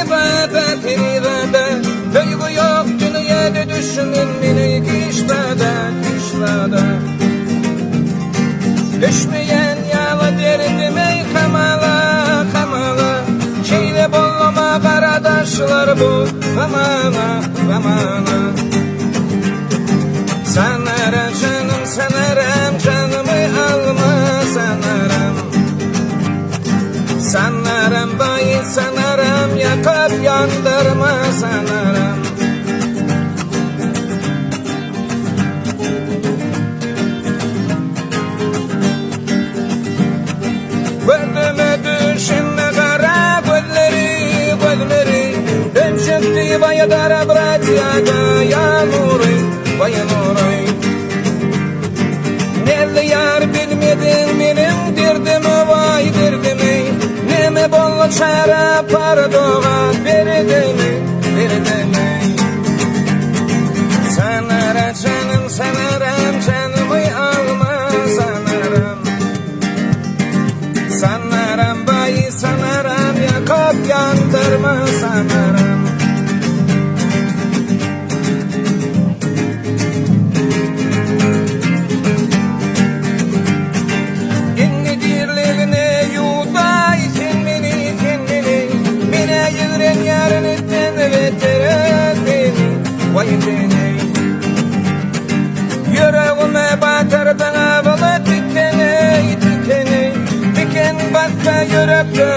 perizada, perizada Söýgi ýok dünýäde düşünen meni hiç zada, hiç zada Düşmeýän ýaly derdime hamala, hamala Şeýle bollama gara daşlar bu zamana, zamana Sanaram janym sanaram janymy alma sanaram Sanaram baýy sanaram ýakyp ýandyrma sanaram. Gözüme düşende gara gözleri, gözleri Dönjekdi baýadara bratýada ýa nury, waý nury. Näzli ýar bilmediň meniň derdimi waý derdimi Neme boldy çara pardoga berdimi, berdimi Sanara janym sanaram janymy alma sanaram Sanaram baýy sanaram ýakyp ýandyrma sanaram. Indi dirligine ýuwdaý sen meni, sen meni, Menä ýigrenýärin itden beter seni, waý seni. Ýüregime batyrdyň abyly tikeni, tikeni, Tiken batsa ýürekde.